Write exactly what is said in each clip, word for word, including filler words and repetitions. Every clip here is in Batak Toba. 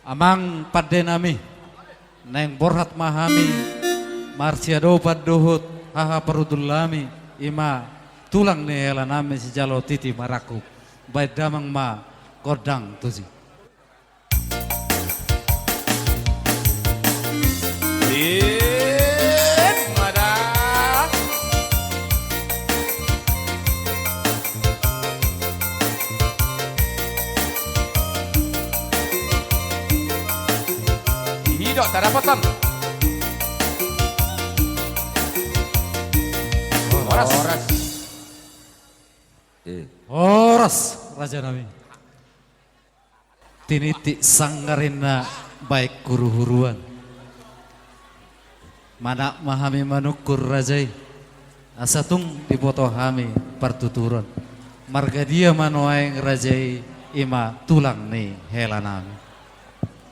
Amang pande nami, naeng borhat ma hami marsiadopan dohot haha parhundul nami, i ma tulang ni hela nami sijalo titi marangkup. Baen damang ma gondang tusi. Lit, mada. Didok tadapoton. Horas. Horas. Eh. Horas, raja nami. Tinitik sanggar inna baen huruhuruan. Manat ma hami manungkun raja i, asa tung diboto hami partuturan. Marga dia ma nuaeng raja i, i ma tulang ni hela nami.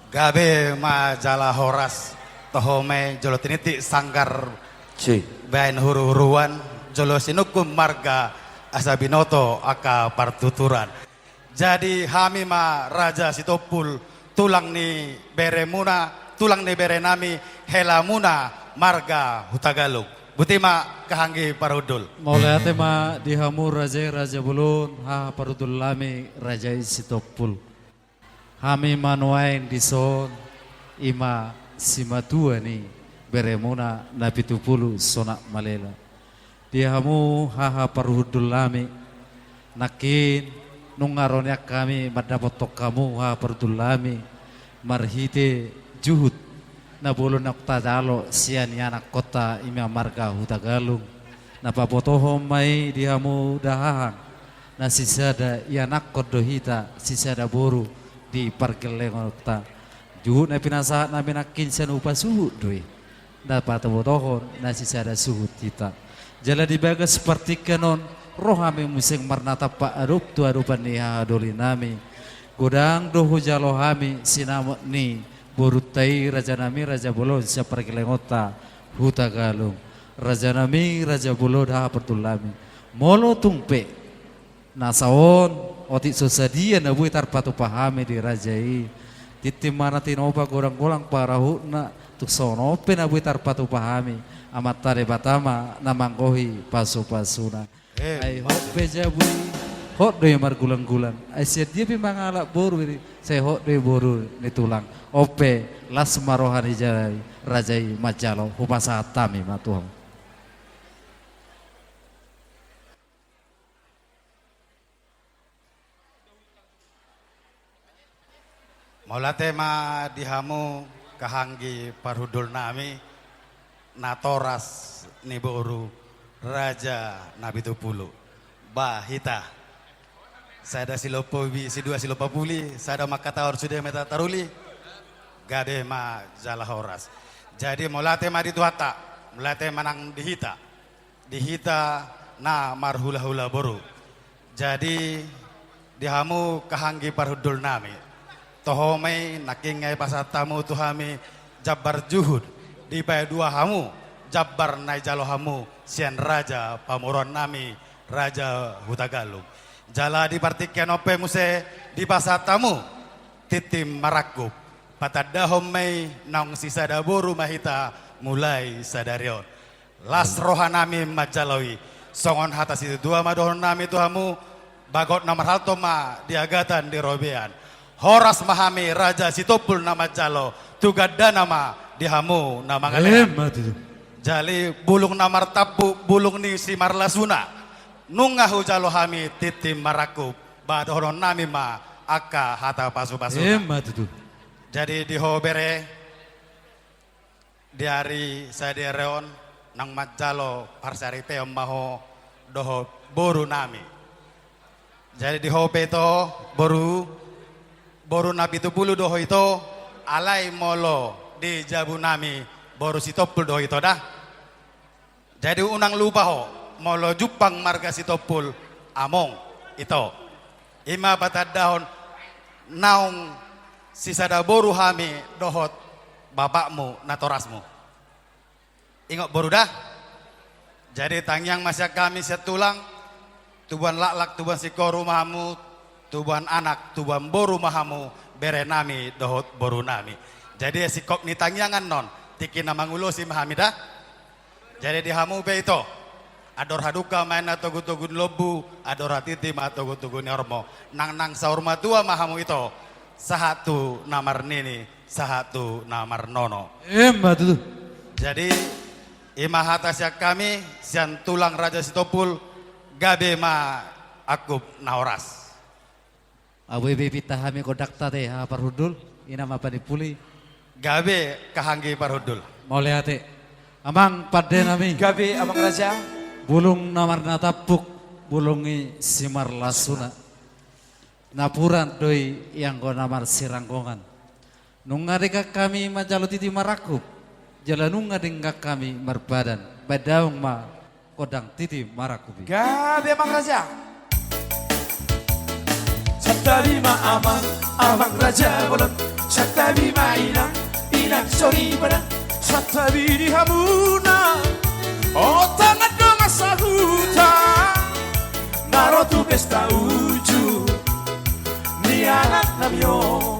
Gabe ma jala horas, toho ma i jolo tinitik sanggar. Si. Baen huruhuruan, jolo sinungkun marga asa binoto angka partuturan. Jadi hami ma Raja Sitompul, tulang ni beremuna, tulang ni bere nami, helamuna marga Hutagalung. Boti ma, haha anggi parhundul. Mauliate ma di hamu raja i, raja bolon, haha parhundul nami, raja i Sitompul. Hami ma nuaeng dison, i ma simatua ni beremuna na pitu pulu Sonak Malela. Di hamu haha parhundul nami, nangkin nunga ro nian hami mandapothon hamu haha parhundul nami, marhite juhut na bolon naung tajalo sian ianakkonta, i ma marga Hutagalung. Na pabotohon ma i di hamu dahahang, na sisada ianakkon do hita, sisada boru di pargellengonta. Juhut na pinasahat nami nangkin sai hupasuhut do i. Na pabotohon na sisada suhut hita. Jala di bagas partingkian on, ro hami muse marnatampak adop tu adopan ni haha doli nami. Godang do hujalo hami sinamot ni borunta i, raja nami, raja bolon sian pargellengonta Hutagalung. Raja nami, raja bolon, haha parhundul nami. Molo tung pe na saon otik so sadia na boi tarpatupa hami di raja i, tintin ma na tinopa, godang-godang pangarahutna, tung songon on pe na boi tarpatupa hami, Amanta Debata ma na manggohi pasu-pasuna. Eh. Ai hot pe jabu i, hot do i margulang-gulang. Ai sian dia pe mangalap boru i, sai hot do i boru ni tulang. On pe, las ma roha ni raja i, raja i manjalo, hupasahat hami ma tu hamu. Mauliate ma di hamu, haha anggi parhundul nami, natoras ni boru Raja Napitupulu. Ba hita, sada silompa ubi, sidua silompa puli, sada mangkatahon sude ma hita taruli. Gabe ma jala horas. Jadi mauliate ma di Tuhanta, mauliate ma nang di hita, di hita na marhula-hula boru. Jadi, di hamu haha anggi parhundul nami, toho ma i, nangkin nunga dipasahat hamu tu hami jambar juhut, dipaidua hamu jambar na dijalo hamu sian raja pamoruon nami, Raja Hutagalung. Jala di partingkian on pe muse dipasahat hamu tintin marangkup. Patandahon ma i, naung sisada boru ma hita mulai sadari on. Las roha nami manjalo i. Songon hata situatua ma dohonon nami tu hamu, bagot na marhalto ma di agatan di robean. Horas ma hami Raja Sitompul na manjalo, tu gandana ma di hamu na mangalehon. Emma tutu. Jala bulung na martampuk, bulung ni simarlasuna. Nunga hujalo hami tintin marangkup, ba dohonon nami ma angka hata pasu-pasuna. Emma tutu. Jadi di ho bere, di ari sadari on, naung manjalo parsaripeon ma ho dohot boru nami. Jadi di ho pe ito, boru, boru Napitupulu do ho ito, alai molo di jabu nami, boru Sitompul do ho ito da. Jadi unang lupa ho, molo jumpang marga Sitompul, among ito. I ma patandahon naung sisada boru hami dohot bapakmu natorasmu. Ingot boru da. Jadi tangiang ma sian hami sian tulang, tubuan laklak, tubuan singkoru ma hamu, tubuan anak, tubuan boru ma hamu, berenami dohot borunami. Jadi singkop ni tangiang annon, tingki na mangulosi ma hami da. Jadi di hamu pe ito, andor hadungka ma inna togutogu ni lombu, andor hatiti ma togutogu ni horbo. Nang nang saur matua ma hamu ito, sahat tu na marnini, sahat tu na marnono. Emma tutu. Jadi i ma hata sian hami, sian tulang Raja Sitompul, gabe ma angkup na horas. Abe be pinta hami gondangta te, ha, parhundul, ina ma panimpuli. Gabe, kahanggi parhundul. Mauliate. Amang pandenami. Gabe, amang raja. Bulung na marnatampuk, bulung ni simarlasuna. Napuran do i anggo na marsiranggongan. Nunga denggan hami manjalo titi marangkup, jala nunga denggan hami marpadan, baen damang ma gondang titi marangkup i. Gabe amang raja. Santabi ma amang, amang raja bolon. Santabi ma inang, inang soripada. Santabi di hamuna, otangan dongan sahuta. Na ro tu pesta uju ni anaknami on.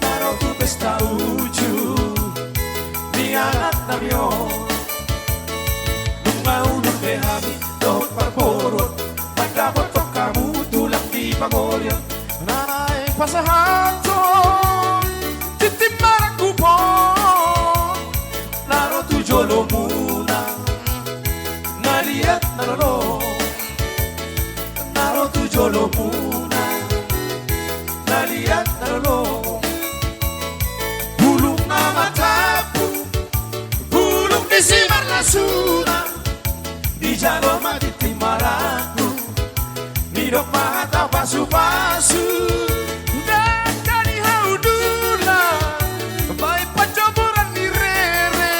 Na ro tu pesta uju ni anaknami on. Nunga unun be hami dohot parboruon, mandapothon hamu tulang di pangolian. Na naeng pasahathon tintin marangkup on, na ro tu jolomuna, na liat na lolo. Na ro tu jolomuna, na liat na lolo. Bulung na marnatampuk, bulung ni simarlasuna. Dijalo ma tintin marangkup, nidok ma hata pasupasu. Dangka ni hau dulang, baen panjomuran ni rere.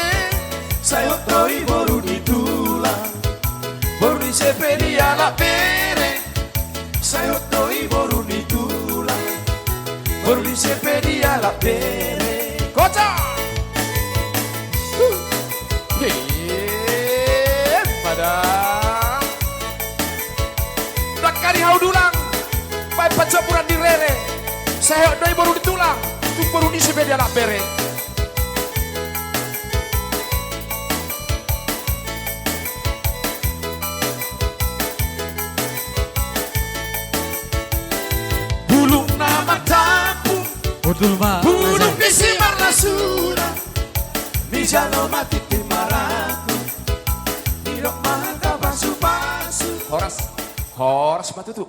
Sai hot do i boru ni tulang, boru ni ise pe dialap bere. Sai hot do i boru ni tulang, boru ni ise pe dialap bere. Kocak. Huh. He, pada. Dangka ni hau dulang, baen panjomuran ni rere. Sai hot do i boru ni tulang, tung boru ni ise pe dialap bere. Bulung na marnatampuk, betul, Pak, bulung ni simarlasuna. Dijalo ma tintin marangkup, nidok ma hata pasupasu. Horas, horas ma tutu.